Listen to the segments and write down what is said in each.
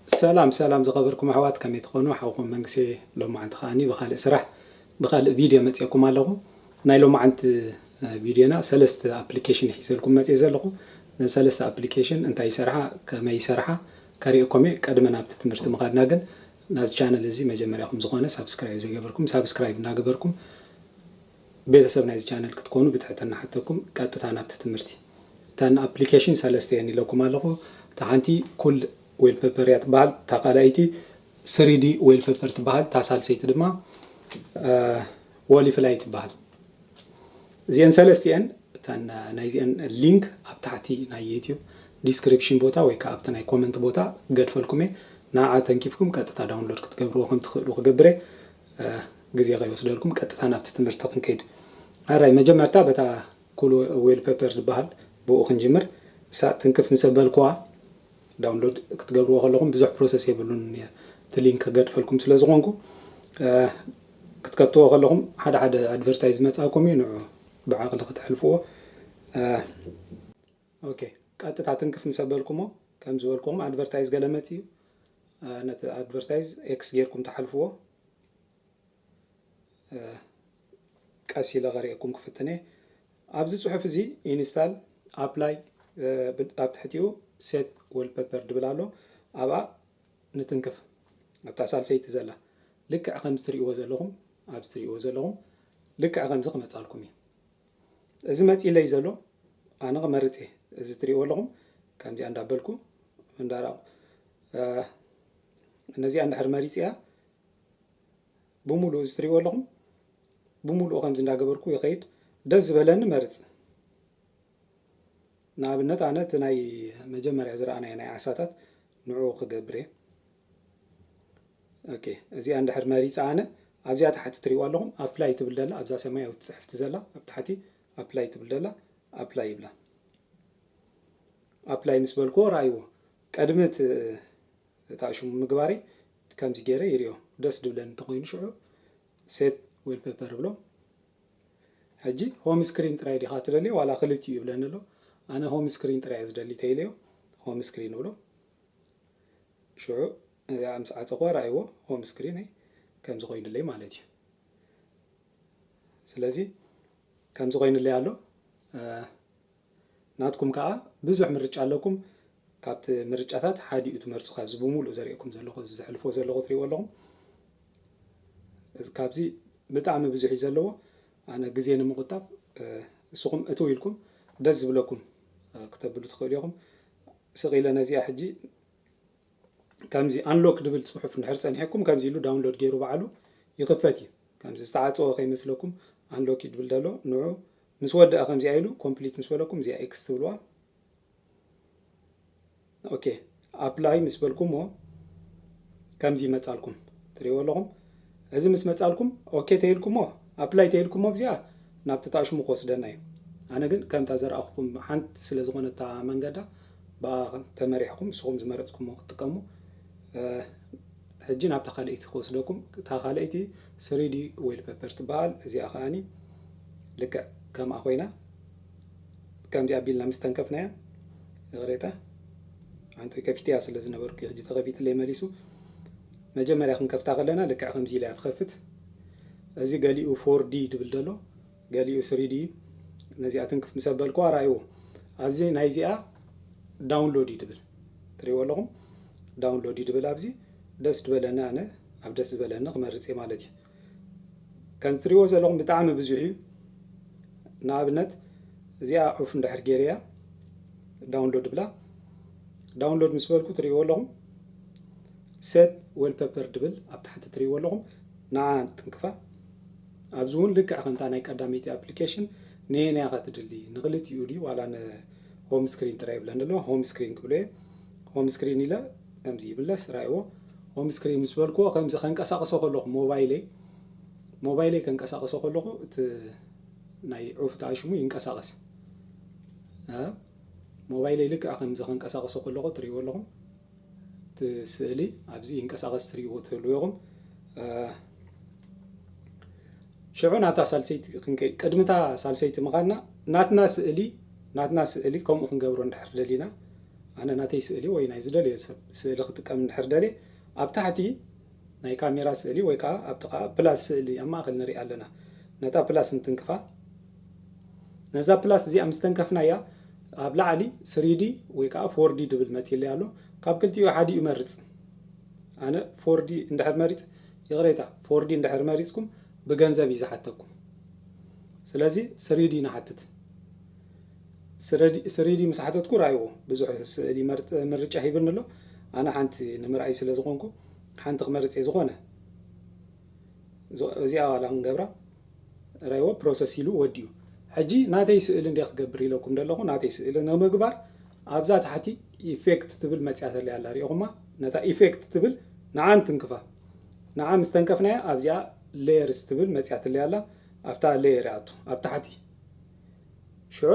ሰላም ሰላም ዝኸበርኩም ኣሕዋት፣ ከመይ ትኾኑ? ሓውኹም መንግሴ ሎማዓንቲ ከዓኒ ብኻልእ ስራሕ ብኻልእ ቪድዮ መፅየኩም ኣለኹ። ናይ ሎማዓንቲ ቪድዮና ሰለስተ ኣፕሊኬሽን ሒዘልኩም መፅየ ዘለኹ። ሰለስተ ኣፕሊኬሽን እንታይ ይሰርሓ፣ ከመይ ይሰርሓ ከርእየኩም እየ። ቅድሚ ናብቲ ትምህርቲ ምኻድና ግን ናብዚ ቻነል እዚ መጀመርያኹም ዝኾነ ሳብስክራይብ ዘይገበርኩም ሳብስክራይብ እናገበርኩም ቤተሰብ ናይዚ ቻነል ክትኮኑ ብትሕትና ሓተኩም። ቀጥታ ናብቲ ትምህርቲ። እተን ኣፕሊኬሽን ሰለስተ እየን ኢለኩም ኣለኹ። እታ ሓንቲ ኩል ዌልፐፐር እያ ትበሃል፣ እታ ካልኣይቲ ስሪዲ ዌልፐፐር ትበሃል፣ እታ ሳልሰይቲ ድማ ወሊፍላይ ትበሃል። እዚአን ሰለስቲአን እተን ናይዚአን ሊንክ ኣብ ታሕቲ ናይ ዩቲዩብ ዲስክሪፕሽን ቦታ ወይ ከዓ ኣብቲ ናይ ኮመንት ቦታ ገድፈልኩም እየ። ንዓ ተንኪፍኩም ቀጥታ ዳውንሎድ ክትገብርዎ ከም ትኽእሉ ክገብር እየ። ግዜ ከይወስደልኩም ቀጥታ ናብቲ ትምህርቲ ክንከይድ። ኣራይ መጀመርታ በታ ኩል ዌልፐፐር ዝበሃል ብኡ ክንጅምር። እሳ ትንክፍ ምስ ኣበልኩዋ ዳውንሎድ ክትገብርዎ ከለኹም ብዙሕ ፕሮሰስ የብሉን። እቲ ሊንክ ክገድፈልኩም ስለ ዝኾንኩ ክትከፍትዎ ከለኹም ሓደ ሓደ ኣድቨርታይዝ መጻእኩም እዩ። ንዑ ብዓቕሊ ክትሕልፍዎ። ኦኬ፣ ቀጥታ ትንክፍ ምስ ኣበልኩሞ ከም ዝበልኩም ኣድቨርታይዝ ገለ መጽእ እዩ። ነቲ ኣድቨርታይዝ ኤክስ ጌርኩም ትሓልፍዎ። ቀስ ኢለ ከርእየኩም ክፍትን እየ። ኣብዚ ጽሑፍ እዚ ኢንስታል፣ ኣፕላይ፣ ኣብ ትሕቲኡ ሴት ወልፐፐር ድብል ኣሎ። ኣብኣ ንትንክፍ፣ ኣብታ ሳልሰይቲ ዘላ። ልክዕ ከምዚ ትርእይዎ ዘለኹም፣ ኣብዚ ትርእይዎ ዘለኹም ልክዕ ከምዚ ክመጻልኩም እዩ። እዚ መጺለይ ዘሎ ኣነ ክመርጽ እየ። እዚ ትርእይዎ ኣለኹም ከምዚኣ እንዳበልኩ እንዳረኣኹ፣ ነዚኣ እንድሕር መሪጽ እያ፣ ብምሉኡ እዚ ትርእይዎ ኣለኹም ብምሉኡ ከምዚ እንዳገበርኩ ይኸይድ። ደስ ዝበለኒ መርጽ። ንኣብነት ኣነ እቲ ናይ መጀመርያ ዝረኣናዮ ናይ ዓሳታት ንዑ ክገብር እየ። ኦኬ፣ እዚኣ እንድሕር መሪጸ ኣነ ኣብዚኣ ታሕቲ ትርእይዋ ኣለኹም ኣፕላይ ትብል ደላ፣ ኣብዛ ሰማያዊት ጽሕፍቲ ዘላ ኣብ ታሕቲ ኣፕላይ ትብል ደላ፣ ኣፕላይ ይብላ። ኣፕላይ ምስ በልክዎ ረኣይዎ። ቀድሚ እቲ እታ ሽሙ ምግባረይ ከምዚ ገይረ ይርእዮ። ደስ ድብለኒ እንተኾይኑ ሽዑ ሴት ዌልፔፐር እብሎ። ሕጂ ሆም ስክሪን ጥራይ ዲኻ ትደልዮ ዋላ ክልቲኡ ይብለኒ ኣሎ። ኣነ ሆም ስክሪን ጥራይ እየ ዝደሊ ተይለዮ ሆም ስክሪን እብሎ። ሽዑ እዚኣ ምስ ዓፀኽዋ ረኣይዎ ሆም ስክሪነይ ከምዚ ኮይኑለይ ማለት እዩ። ስለዚ ከምዚ ኮይኑለይ ኣሎ። ናትኩም ከዓ ብዙሕ ምርጫ ኣለኩም። ካብቲ ምርጫታት ሓዲኡ ትመርፁ። ካብዚ ብምሉእ ዘርእየኩም ዘለኹ፣ እዚ ዘሕልፎ ዘለኹ ትሪእዎ ኣለኹም። እዚ ካብዚ ብጣዕሚ ብዙሕ እዩ ዘለዎ። ኣነ ግዜ ንምቁጣብ፣ እ፣ ንስኹም እትው ኢልኩም ደስ ዝብለኩም፣ እ፣ ክተብሉ ትኽእሉ ኢኹም። ስቕ ኢለ ነዚኣ ሕጂ ከምዚ ኣንሎክ ድብል ፅሑፍ እንድሕር ፀኒሕኩም ከምዚ ኢሉ ዳውንሎድ ገይሩ ባዕሉ ይኽፈት እዩ። ከምዚ ዝተዓፀወ ከይመስለኩም ኣንሎክ እዩ ድብል ደሎ። ንዑ ምስ ወደአ ከምዚኣ ኢሉ ኮምፕሊት ምስ በለኩም እዚኣ ኤክስ ትብልዋ። ኦኬ፣ ኣፕላይ ምስ በልኩሞ ከምዚ ይመጻልኩም ትሪእዎ ኣለኹም። እዚ ምስ መጻልኩም ኦኬ ተይልኩሞ፣ ኣፕላይ ተይልኩሞ ኣብዚኣ ናብቲ ታሽሙ ክወስደና እዩ። ኣነ ግን ከምታ ዘርኣኹም ሓንቲ ስለ ዝኾነት እታ መንገዳ ብኣ ተመሪሕኩም ንስኹም ዝመረጽኩሞ ክትጥቀሙ። እ፣ ሕጂ ናብታ ካልኣይቲ ክወስደኩም። እታ ካልኣይቲ ስሪዲ ዌልፔፐር ትበሃል። እዚኣ ከኣኒ ልክዕ ከምኣ ኮይና ከምዚ ኣቢልና ምስ ተንከፍናያ፣ ይቕሬታ፣ ኣንቶይ ከፊተያ ስለ ዝነበርኩ ሕጂ ተኸፊትለይ መሊሱ። መጀመርያ ክንከፍታ ከለና ልክዕ ከምዚ ኢላ እያ ትኸፍት። እዚ ገሊኡ ፎር ዲ ድብል ደሎ፣ ገሊኡ ስሪ ዲ። ነዚኣ ትንክፍ ምስ ኣበልኩዋ ራእይዎ። ኣብዚ ናይዚኣ ዳውንሎድ እዩ ድብል። ትሪእዎ ኣለኹም? ዳውንሎድ እዩ ድብል። ኣብዚ ደስ ዝበለኒ ኣነ፣ ኣብ ደስ ዝበለኒ ክመርጽ እየ ማለት እዩ። ከም ትሪእዎ ዘለኹም ብጣዕሚ ብዙሕ እዩ። ንኣብነት እዚኣ ዑፍ እንድሕር ገይረያ ዳውንሎድ ብላ። ዳውንሎድ ምስ በልኩ ትሪእዎ ኣለኹም ሴት ዌልፔፐር ድብል ኣብ ታሕቲ ትሪእዎ ኣለኹም። ንዓ ትንክፋ። ኣብዚ እውን ልክዕ ከምታ ናይ ቀዳመይቲ ኣፕሊኬሽን ንየናይ ኢኻ ትደሊ? ንክልቲኡ ድዩ ዋላ ንሆም ስክሪን ጥራይ ይብለኒ ኣሎ። ሆም ስክሪን ክብሎ እየ። ሆም ስክሪን ኢለ ከምዚ ይምለስ፣ ራእይዎ። ሆም ስክሪን ምስ በልክዎ ከምዚ ከንቀሳቕሶ ከለኹ ሞባይለይ፣ ሞባይለይ ከንቀሳቕሶ ከለኹ እቲ ናይ ዑፍ ተኣሽሙ ይንቀሳቐስ። እ፣ ሞባይለይ ልክዕ ከምዚ ከንቀሳቕሶ ከለኹ ትሪእዎ ኣለኹም። እቲ ስእሊ ኣብዚ ይንቀሳቐስ ትሪእዎ ትህልዉ ኢኹም። እ፣ ሽዑ ናብታ ሳልሰይቲ ክንከይድ፣ ቅድሚታ ሳልሰይቲ ምኻድና ናትና ስእሊ፣ ናትና ስእሊ ከምኡ ክንገብሮ እንድሕር ደሊና፣ ኣነ ናተይ ስእሊ ወይ ናይ ዝደልዮ ሰብ ስእሊ ክጥቀም እንድሕር ደልየ፣ ኣብ ታሕቲ ናይ ካሜራ ስእሊ ወይ ከዓ ኣብ ጥቓ ፕላስ ስእሊ ኣብ ማእኸል ንሪኣ ኣለና። ነታ ፕላስ እንትንክፋ፣ ነዛ ፕላስ እዚኣ ምስ ተንከፍናያ፣ ኣብ ላዕሊ ስሪዲ ወይ ከዓ ፎርዲ ድብል መፂለይ ኣሎ። ካብ ክልቲኡ ሓዲኡ ይመርፅ። ኣነ ፎርዲ እንድሕር መሪፅ፣ ይቕሬታ፣ ፎርዲ እንድሕር መሪፅኩም ብገንዘብ እዩ ዝሓተኩም። ስለዚ ስሪዲ ንሓትት። ስሪዲ ምስ ሓተትኩ ራይዎ፣ ብዙሕ ስእሊ ምርጫ ሂብኒ ኣሎ። ኣነ ሓንቲ ንምርኣይ ስለ ዝኾንኩ ሓንቲ ክመርፅ እየ። ዝኾነ እዚኣ ዋላ ክንገብራ፣ ራይዎ ፕሮሰስ ኢሉ ወዲኡ። ሕጂ ናተይ ስእሊ እንደ ክገብር ኢለኩም ዘለኹ፣ ናተይ ስእሊ ንምግባር ኣብዛ ታሕቲ ኢፌክት ትብል መፅያ ተለይ ኣላ፣ ሪኢኹማ? ነታ ኢፌክት ትብል ንዓን ትንክፋ። ንዓ ምስ ተንከፍናያ ኣብዚኣ ሌየርስ ትብል መፅያ ተለይ ኣላ። ኣብታ ሌየር ኣቱ ኣብ ታሕቲ ሽዑ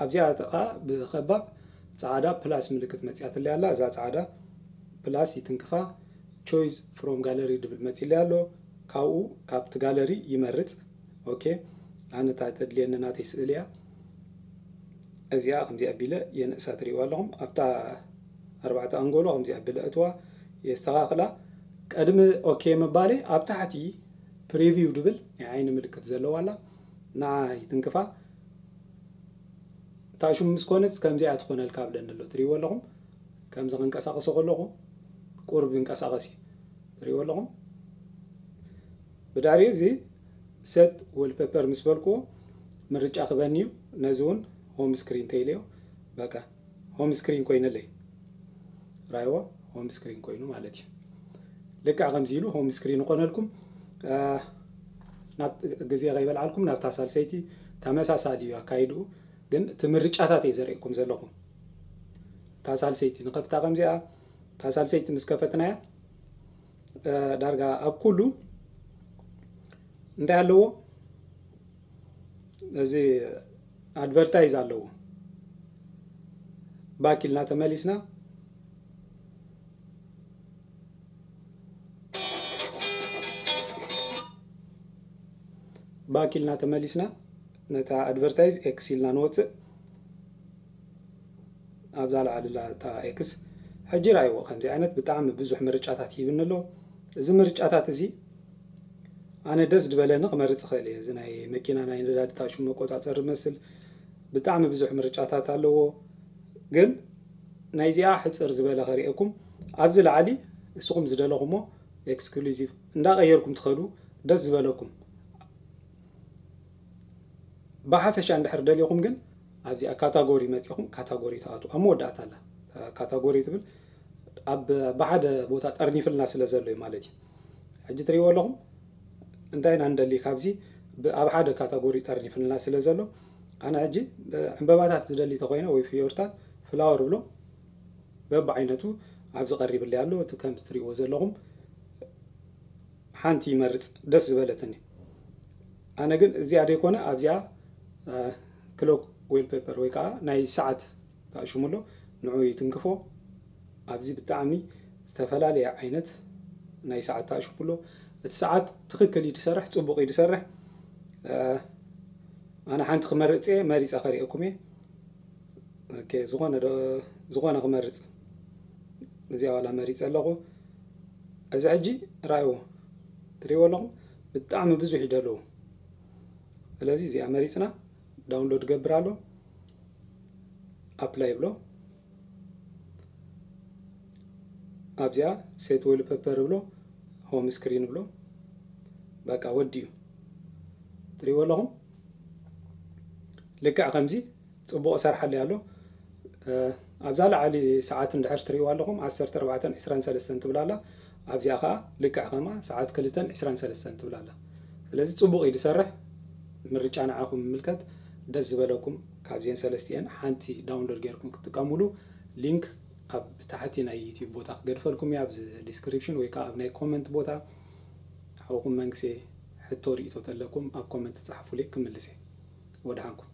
ኣብዚኣ ከዓ ብኸባብ ፃዕዳ ፕላስ ምልክት መፅያ ተለይ ኣላ። እዛ ፃዕዳ ፕላስ ይትንክፋ። ቾይዝ ፍሮም ጋለሪ ድብል መፂለይ ኣሎ። ካብኡ ካብቲ ጋለሪ ይመርፅ። ኦኬ፣ ኣነ እታ ተድልየኒ ናተይ ስእሊ እያ። እዚኣ ከምዚኣ ኣቢለ የንእሳ፣ ትሪእዋ ኣለኹም። ኣብታ ኣርባዕተ ኣንጎሎ ከምዚኣ ኣቢለ እትዋ የስተኻኽላ። ቀድሚ ኦኬ ምባለይ ኣብ ታሕቲ ፕሪቪው ድብል ናይ ዓይኒ ምልክት ዘለዋ ኣላ። ንዓ ይትንክፋ። እታ ሽም ምስ ኮነት ከምዚኣ ትኾነልካ ብለኒ ኣሎ። ትሪእዎ ኣለኹም? ከምዚ ክንቀሳቐሶ ከለኹ ቁርብ ይንቀሳቐስ እዩ። ትሪእዎ ኣለኹም? ብድሕሪኡ እዚ ሴት ወልፔፐር ምስ በልኩዎ ምርጫ ክበኒ እዩ። ነዚ እውን ሆም ስክሪን ተይለዮ፣ በቃ ሆም ስክሪን ኮይነለይ። ራይዎ ሆም ስክሪን ኮይኑ ማለት እዩ። ልክዕ ከምዚ ኢሉ ሆም ስክሪን ይኾነልኩም። እ፣ ናብ ግዜ ከይበልዓልኩም ናብታ ሳልሰይቲ ተመሳሳሊ እዩ ኣካይድኡ፣ ግን እቲ ምርጫታት እየ ዘርእየኩም ዘለኹ። እታ ሳልሰይቲ ንኸፍታ ከምዚኣ፣ እታ ሳልሰይቲ ምስ ከፈትናያ፣ እ፣ ዳርጋ ኣብ ኩሉ እንታይ ኣለዎ? እዚ ኣድቨርታይዝ ኣለዎ። ባክ ኢልና ተመሊስና፣ ባክ ኢልና ተመሊስና፣ ነታ ኣድቨርታይዝ ኤክስ ኢልና ንወፅእ። ኣብዛ ላዕሊ ላ-፣ እታ ኤክስ። ሕጂ ራእይዎ፣ ከምዚ ዓይነት ብጣዕሚ ብዙሕ ምርጫታት ሂብኒ ኣሎ። እዚ ምርጫታት እዚ ኣነ ደስ ዝበለኒ ክመርፅ እኽእል እየ። እዚ ናይ መኪና ናይ ነዳዲ እታ ሽሙ መቆፃፀሪ ዝመስል ብጣዕሚ ብዙሕ ምርጫታት ኣለዎ። ግን ናይዚኣ ሕፅር ዝበለ ከርእየኩም፣ ኣብዚ ላዕሊ እስኹም ዝደለኹሞ ኤክስክሉዚቭ እንዳቀየርኩም ትኸዱ፣ ደስ ዝበለኩም። ብሓፈሻ እንድሕር ደሊኹም ግን ኣብዚኣ ካታጎሪ መፂኹም ካታጎሪ ትኣትዉ። ኣብ መወዳእታ ኣላ ካታጎሪ ትብል፣ ኣብ ብሓደ ቦታ ጠርኒፍልና ስለ ዘሎ እዩ ማለት እዩ። ሕጂ ትሪእዎ ኣለኹም እንታይ ኢና ንደሊ? ካብዚ ብ-፣ ኣብ ሓደ ካታጎሪ ጠርኒፍልና ስለ ዘሎ፣ ኣነ ሕጂ ዕምበባታት ዝደሊ ተኾይነ ወይ ፍዮርታት ፍላወር ብሎ በብዓይነቱ ኣብዚ ቀሪብለይ ኣሎ። እቲ ከምዚ ትሪእዎ ዘለኹም ሓንቲ ይመርፅ ደስ ዝበለትኒ። ኣነ ግን እዚኣ ደይኮነ ኣብዚኣ፣ እ፣ ክሎክ ዌልፔፐር ወይ ከዓ ናይ ሰዓት ተኣሽሙ ኣሎ፣ ንዑ ይትንክፎ። ኣብዚ ብጣዕሚ ዝተፈላለየ ዓይነት ናይ ሰዓት ተኣሽሙ ኣሎ። እቲ ሰዓት ትኽክል እዩ ዝሰርሕ፣ ፅቡቕ እዩ ዝሰርሕ። እ፣ ኣነ ሓንቲ ክመርፅ እየ፣ መሪፀ ከሪአኩም እየ። ኦኬ፣ ዝኾነ ዶ-፣ ዝኾነ ክመርፅ። እዚኣ ዋላ መሪፀ ኣለኹ። እዚ ሕጂ ራእይዎ፣ ትሪእዎ ኣለኹም፣ ብጣዕሚ ብዙሕ እዩ ደለዎ። ስለዚ እዚኣ መሪፅና ዳውንሎድ ገብር ኣሎ፣ ኣፕላይ ብሎ። ኣብዚኣ ሴት ወልፔፐር ብሎ፣ ሆም ስክሪን ብሎ። በቃ ወዲኡ። ትሪእዎ ኣለኹም፣ ልክዕ ከምዚ ፅቡቕ ሰርሓለይ ኣሎ። እ፣ ኣብዛ ላዕሊ ሰዓት እንድሕር ትሪእዋ ኣለኹም፣ ዓሰርተ ኣርባዕተን ዕስራን ሰለስተን ትብል ኣላ። ኣብዚኣ ኸዓ ልክዕ ከምኣ ሰዓት ክልተን ዕስራን ሰለስተን ትብል ኣላ። ስለዚ ፅቡቕ እዩ ዝሰርሕ። ምርጫ ንዓኹም ይምልከት። ደስ ዝበለኩም ካብዚአን ሰለስቲአን ሓንቲ ዳውንሎድ ጌርኩም ክትጥቀሙሉ ሊንክ ኣብ ታሕቲ ናይ ዩቲዩብ ቦታ ክገድፈልኩም እየ፣ ኣብዚ ዲስክሪፕሽን ወይ ከዓ ኣብ ናይ ኮመንት ቦታ። ሓውኹም መንግሴ፣ ሕቶ ርእይቶ ተለኩም ኣብ ኮመንት ጸሓፉለይ ክምልስ እየ። ወድሓንኩም።